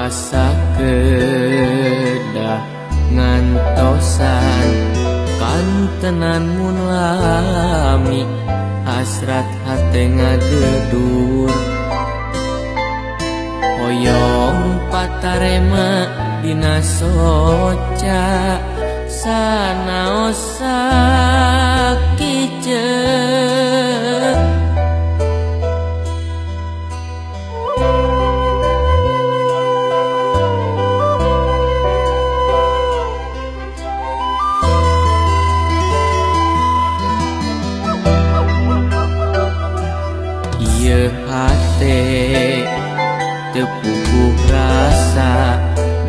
Puasa kedah ngantosan kantenan mun lami hasrat hate ngagedur hoyong patarema dina soca sanaos sakiceuk. Ieu hate teu puguh rasa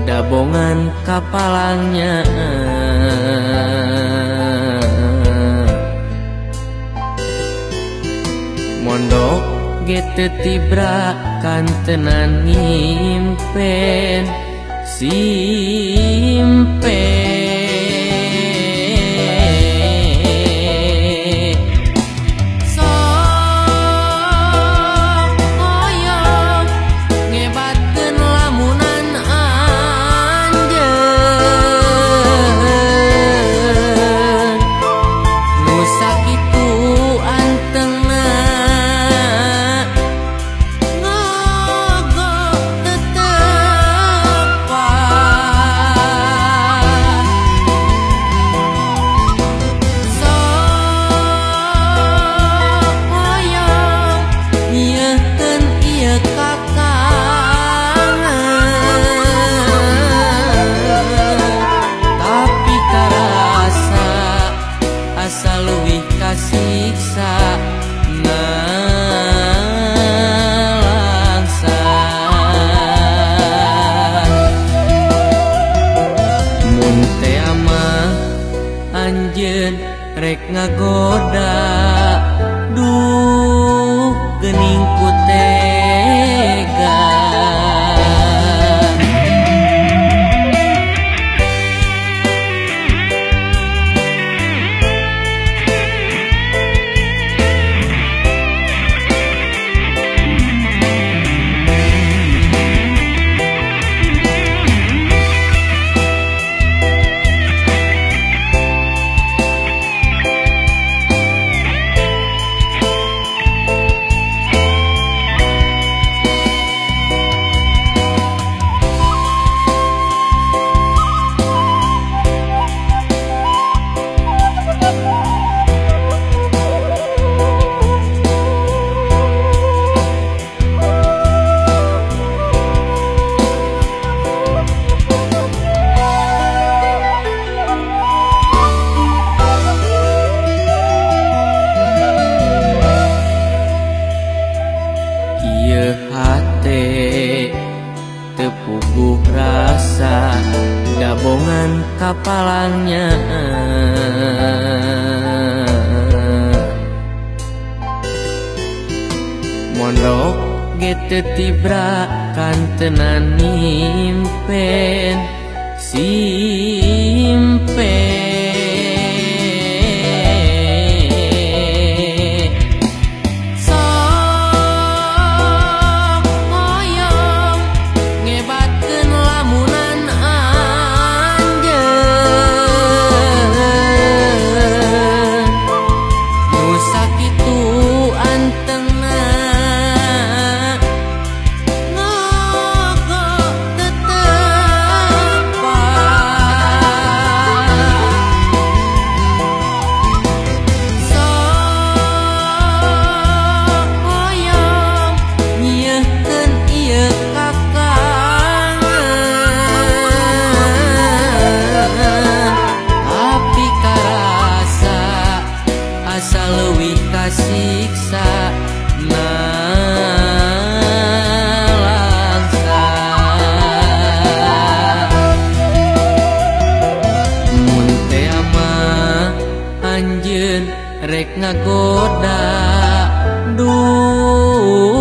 dabongan kapalangnya mondok ge teu tibra kantenan ngimpen simpe. Kasiksa nalangsa mun tea mah anjeun rek ngagoda duh geuning ku tega. Ieu hate teu puguh rasa dabongan kapalangnya mondok ge teu tibra kantenan ngimpen simpe. Kasiksa nalangsa mun tea mah anjeun rek ngagoda duh.